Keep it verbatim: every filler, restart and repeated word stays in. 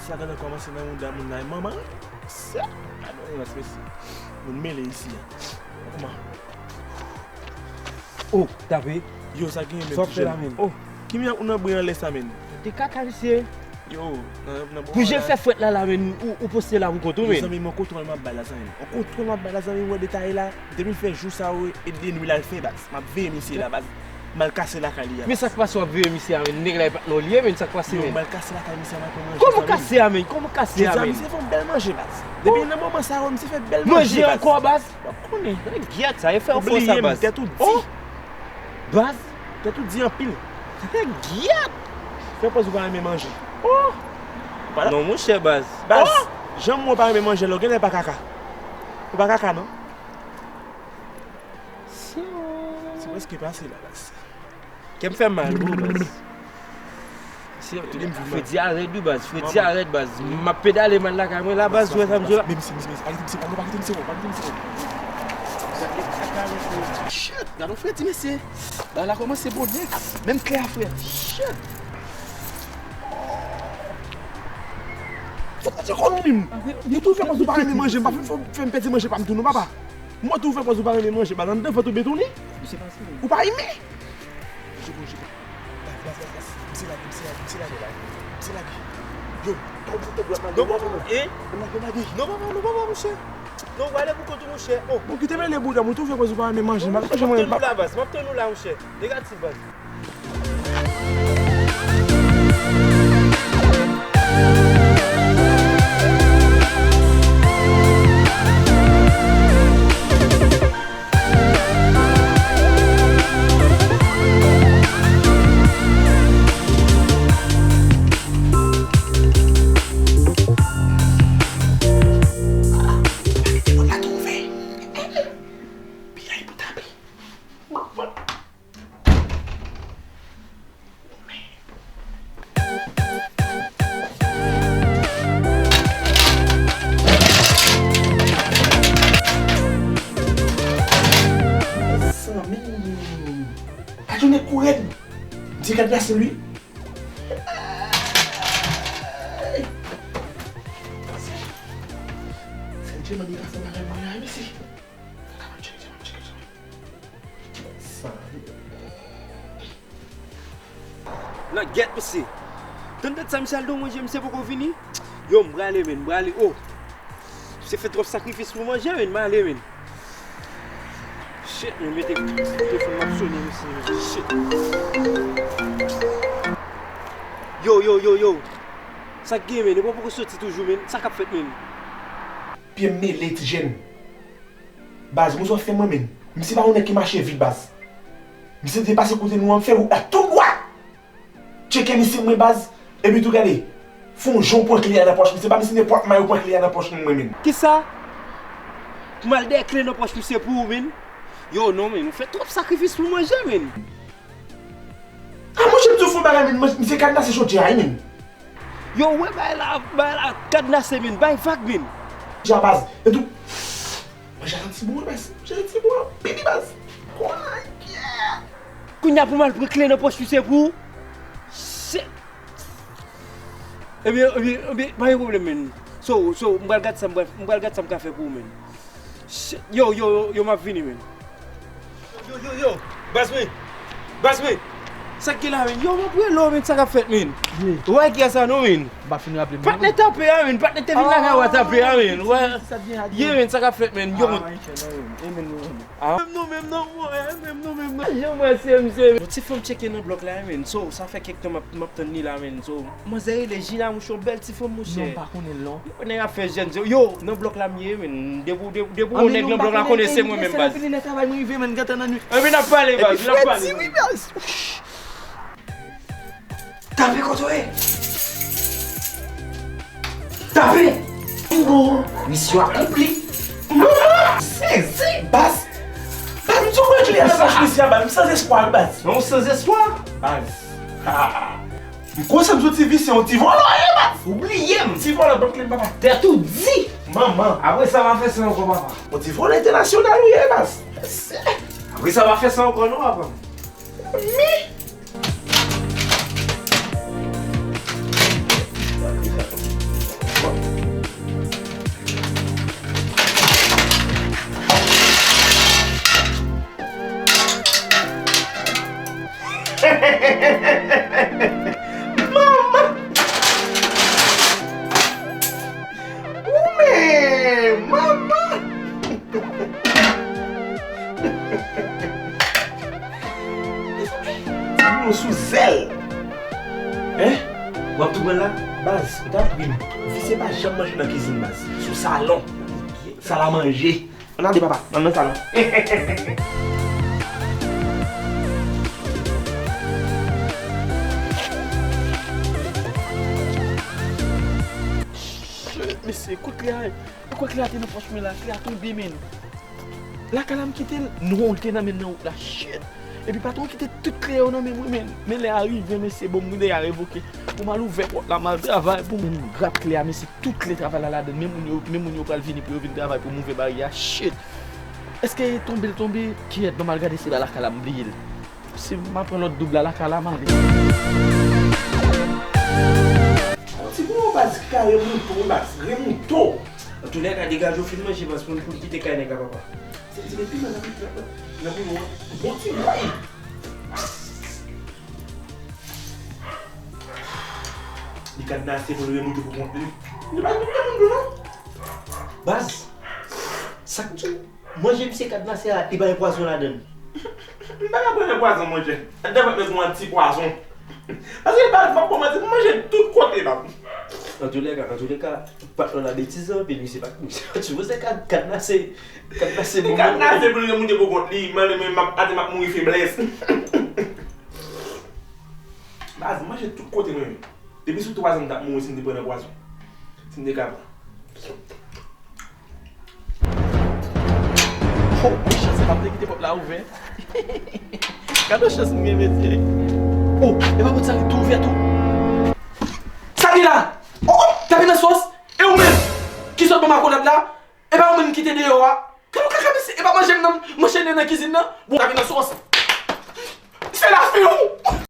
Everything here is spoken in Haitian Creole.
Sa genlè kòmanse nan mouda moun la, manman. Sa, gade yon ras mesye. Moun mele isi a. Kòman? Oh, tape. Yo, sa gen, men, sa w ap fè la, men? Oh, ki mè ou nan bri anlè sa, men? Te kaka, mesye. Yo, nan, nan bri anlè. Pou jan l fè fwèt la, la, men, ou, ou poste la pou kont ou, men. Yo, zanmi, mwen kontwòl m ap bay la, zanmi. On kontwòl m ap bay la, zanmi, mwen detaye la. Depi l fè jou sa yo, e de nwi l al fè, baz. M ap veye misye la, baz. M al kase lakay li a, baz. Men sa k pase w ap veye misye a, men? Nèg la e patnè w li ye, men sa k pase, men? Yo, m al kase lakay misye a, m al pran manje, zanmi. Kòman kase a, men? Kòman kase a, men? Jodi a, misye fè yon bèl manje, baz. Depi nan moman sa yo, misye fè bèl manje, baz. Manje ankò, baz? W ap konnen. Tèt ou di. Baz. Tèt ou di anpil. Tèt gyèt. Fè pòz ou pa renmen manje. Oh! Non, monchè, baz. Baz, jan m wè w pa renmen manje, lè w genlè pa kaka. Ou pa kaka, non? Se prèske pase la, baz. Kè m fè mal, bro, baz. Fredi a rèd, wi, baz. Fredi a rèd, baz. M ap pedale m al lakay mwen la, baz. Ou wè sa m di w la? Shit, gade yon Fredi, mesye. Bagay la kòmanse bonnen. Menm klè a, frè. Shit. Fò w te konn menm. Ou tou fè kòmsi w pa renmen manje, m pa fè, fè, fè m pèdi manje pa m tou non, papa. Mwen tou fè kòmsi w pa renmen manje, baz, anndan vant ou betonnen. Misye pase, wi. Ou pa renmen? Jiko, jiko. Baz, baz, baz, baz. Misye lage, misye lage, misye lage. Misye lage. Yo, tou, tou, tou, dwat lage, dwat lage. Non, papa, non, papa, monchè. Non, w ale pou kont ou, monchè. Oh. Bon, kite mele bouda, mwen tou fè kòmsi w pa renmen manje, m pa manje mwen. M ap tann ou la, baz. M ap tann ou la, monchè. Negatif, baz. Mezanmi, pa jounen kou rèd. M di gad la se li. Sèl Djemann ki ka fè bagay mwen la, mesye. Gad la, m ap tcheke, m ap tcheke, m ap tcheke. Nan gyèt, mesye. Tann dat sa, misye al nan manje, misye poko vini. Yo, m prale, men, m prale. Oh. Misye fè twòp sakrifis pou manje, men, m ale, men. Shit, men, mete telefòn m ap sonnen, mesye, men. Shit. Yo, yo, yo, yo. Sa k gen, men? Epa w poko soti toujou, men. Sa k ap fèt, men? Pye m mele, ti jèn. Baz, moun sa w ap fè mwen, men. Misye pa yon nèg ki mache vit, baz. Misye te pase kote nou an, m fè wout la tou dwat. Tcheke misye mwen, baz. Epi tou gade. Fè yon jan w pran kle a nan pòch misye. Ba misye nenpòt may ou pran kle a nan pòch mwen, men. Kisa? Pou m al dèyè kle nan pòch misye pou ou, men? Yo, non, men. Ou fè twòp sakrifis pou manje, men. A, monchè, m di w fè yon bagay, men. Misye kadnase chodyè a, wi, men. Yo, wè bagay la, bagay la kadnase, men, bay vag, men. Ja baz, e tou. Manje a santi bon, baz. Manje a santi bon, anpil, baz. Kounye a. Kounye a pou m al pran kle nan pòch misye pou ou. Shit. Ebyen, ebyen, ebyen, pa gen pwoblèm, men. So, so, m pral gad sa, m pral, m pral gad sa m ka fè pou ou, men. Shit. Yo, yo, yo, yo, m ap vini, men. Yo, yo, yo. Baz mwen. Baz mwen. Sa k gen la, men? Yo, m ap rele w, men, sa k ap fèt, men? Ye. Ou wè ki sa non, men? M pa fin raple m. Patnè tape a, men. Patnè te vin lakay ou a tape a, men. Ou wè? Ye, men, sa k ap fèt, men? Yo, men. Ah, menm nou menm non, mwen, menm nou menm non. Jan mwen se misye. Yon ti fanm tcheke nan blòk la, men. So, sa fè kèk tan m ap, m ap tann li la, men. So, manzè rele Jina, monchè, yon bèl ti fanm, monchè. Non, m pa konnen l, non. Yo, nèg ap fè jèn, yo, nan blòk la m ye, men. Depi, depi, depi yon nèg nan blòk la konnen se mwen menm, baz. Epi n ap pale, baz, n ap pale. Tape kote w ye. Tape. Bon, misyon akonpli. Sezi, baz. Baz, m tou pran kle a nan pòch misye a, baz. M san espwa, wi, baz. Non, san espwa? Baz. M konsa m soti visye, yon ti vòlò ye, baz. Ou bliye m. Ti vòlò, ban m kle m, papa. Tèt ou di. Manman. Apre sa, pa fè sa ankò, papa. Yon ti vòlò entènasyonal ou ye, baz. Apre sa, pa fè sa ankò, non, papa. Mi. Gade sa. Hein? W ap tou pran l la? Baz, m ta pri m. Visye pa janm manje nan kizin, baz. Sou salon. Sal a manje. Ann ale, papa, ann nan salon. Shit, mesye, kout kle a. Ou kwè kle a te nan pòch mwen la? Kle a tonbe, men. Lakay la m kite l, non, l te nan men nan wout la, shit. Epi patwon kite tout kle yo nan men mwen, men, men lè a rive, mesye, bon, m lè a revoke. Pou m al ouvè pòt la, m al travay, pou m grab kle a, mesye, tout kle travay la ladann, men moun yo, men moun yo pral vini pou yo vin travay pou m ouvè baryè a, shit. Èske tonbe l tonbe? Kiyèt, ban m al gade si la lakay la, m bliye l. Si m a pran lòt doub la, lakay la, m ale. Yon ti gwo baz ki ka remonte w, baz, remonte w. Antoulèka, degaje w fin manje, baz, pou n, pou n kite kay nèg la, papa. Se ti piman nan, nan, nan bouyon an. Bon ti bway. Li kadnase pou l remoute pou kont li. Li pa vin nan moun tou non. Baz, sa k di w? Manje misye kadnase a, li pa gen pwazon ladann. M pa ka pran nan pwazon, monchè. Ladann pa bezwen anti pwazon. Paske li pa, m p ap ba w manti, m manje tout kote, bab. Antoulèka, antoulèka, patnè la betize anpil, misye pa, misye pa sipoze kad-, kadnase, kadnase. Li kadnase pou l remoute pou kont li, mwen menm, m ap, atè m ap mouri feblès. Baz, m manje tout kote, mwen menm. Depi sou twa zan, m t ap mouri si m te pran nan pwazon. Si m te ka pran. Oh, mechan, se pa m te kite pòt la ouvè. Gade chans m gen, mesye. Oh, e pa pòt sa ki tou ouvè tou. Sa ki la? Oh, oh, tape nan sòs. E ou menm? Ki sot ban m akolad la? E pa ou menm ki te deyò a? Gade kaka, mesye, e pa manje m nan, manje nan kizin nan. Bon, tape nan sòs. Se lafen ou.